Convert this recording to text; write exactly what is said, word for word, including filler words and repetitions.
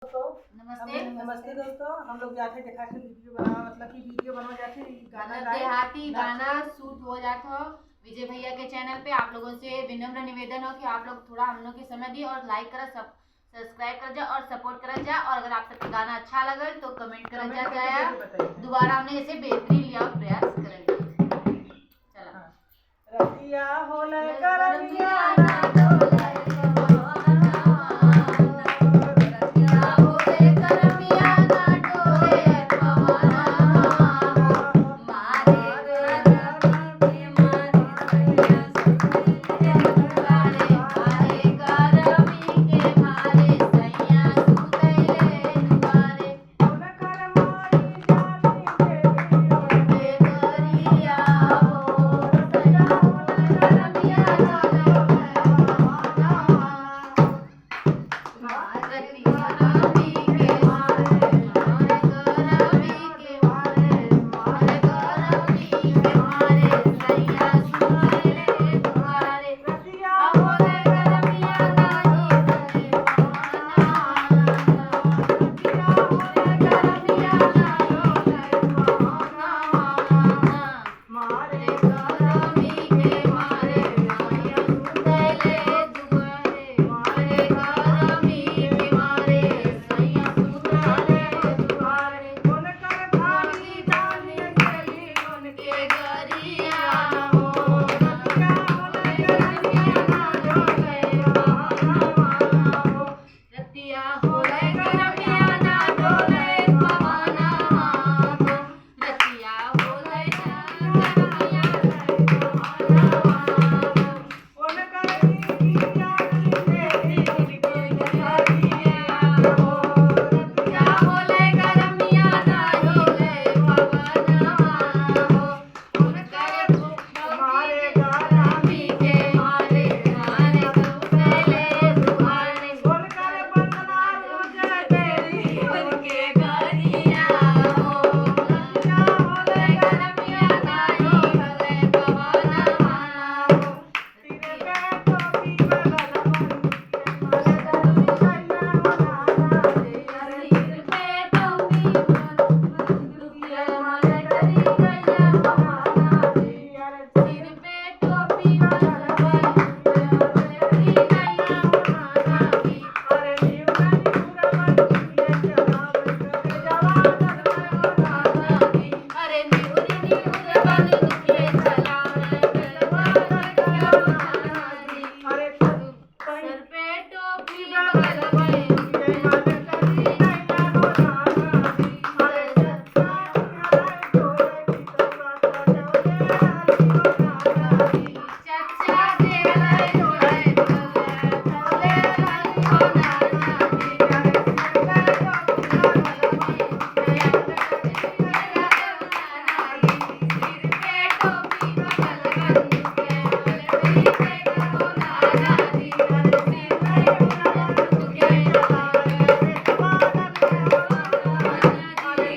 दोस्तों, नमस्ते। हम लोग, नमस्ते दोस्तों, हम लोग जाते देखा के वीडियो बना, मतलब कि वीडियो बना जाते, गाना मतलब गाए, देहाती नाच गाना shoot हो जात हो विजय भैया के channel पे। आप लोगों से विनम्र निवेदन हो कि आप लोग थोड़ा हम लोग के समय दिए और like करा, सब subscribe कर जा और support कर जा। और अगर आप सबके गाना अच्छा लगल तो comment कर comment जा करके जाया। जरूर बताइए। दोबारा हमने ऐसे बेहतरीन लिया प्रयास करेंगे। चला। हाँ। रतिया होले करमिया ना डोले पवनवा। रतिया होले करमिया ना डोले पवनवा। मारे करम के मारे सैया सुतैले दुआरे। मारे करम के मारे सैया सुतैले दुआरे।